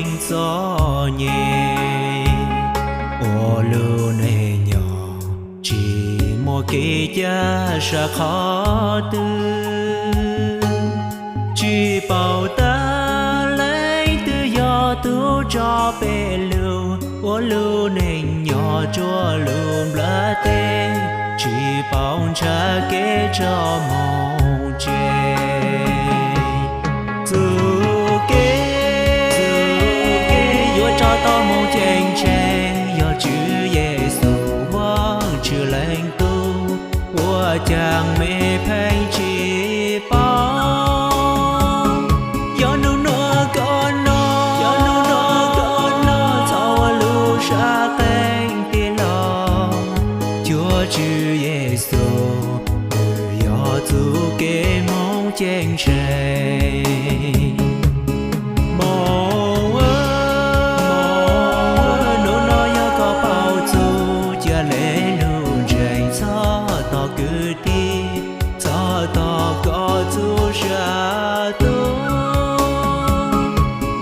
txom nyem, ua lub neej nyob tsis muaj kev cai sab qhov twg, tsis paub tab leej twg yog tus tso peb lug ua lub neej nyob tsuaj lub nplaj teb, tsis paub ntshaw kev tso moo tseg. Txuj kev, txuj kev yuav tso tau moo ceeb tsheej yog Tswv Yexus Vaajtswv Leej Tub, ua caag mej pheej tsis paub. Yog nub nua koj noj, yog nub nua koj noj txhob ua lub sab qeej tig los cuag Tswv Yexus, nws yog txuj kev moo ceeb tsheej. Moo, moo, nub nua yog koj paub txuj cia le lug ntseeg, txhob tos kwv tij, txhob tos koj txuj sa tub.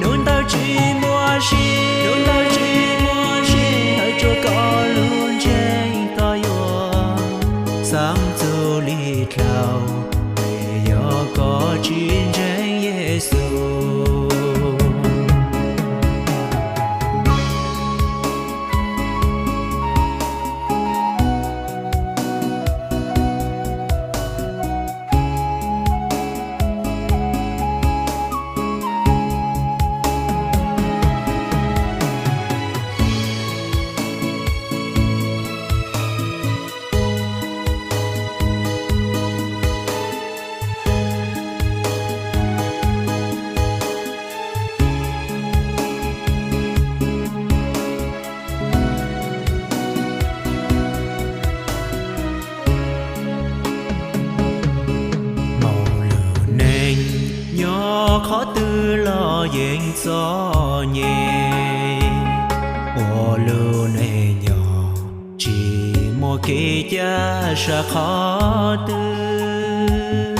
Nub ntawd tsis muaj sim, nub ntawd tsis muaj sim, hawm tsuag koj lub ntseeg koj yuav xaam txuj li dlaus, es yog koj tsis ntseeg Yexus. Moog lug neej nyob qhov twg los yeej txom nyem, ua lub neej nyob tsis muaj kev cai sab qhov twg,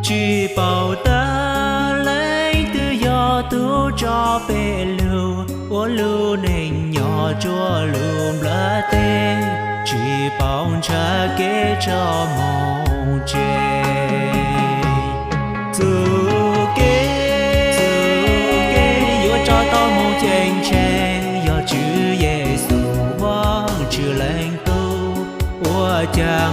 tsis paub tab leej twg yog tug tso peb lug ua lub neej nyob tsuaj lub nplaj teb, tsis paub ntshaw kev tso moo tseg. Txuj kev, txuj kev yuav tso tau moo ceeb tsheej yog Tswv Yexus Vaajtswv Leej Tub, ua caag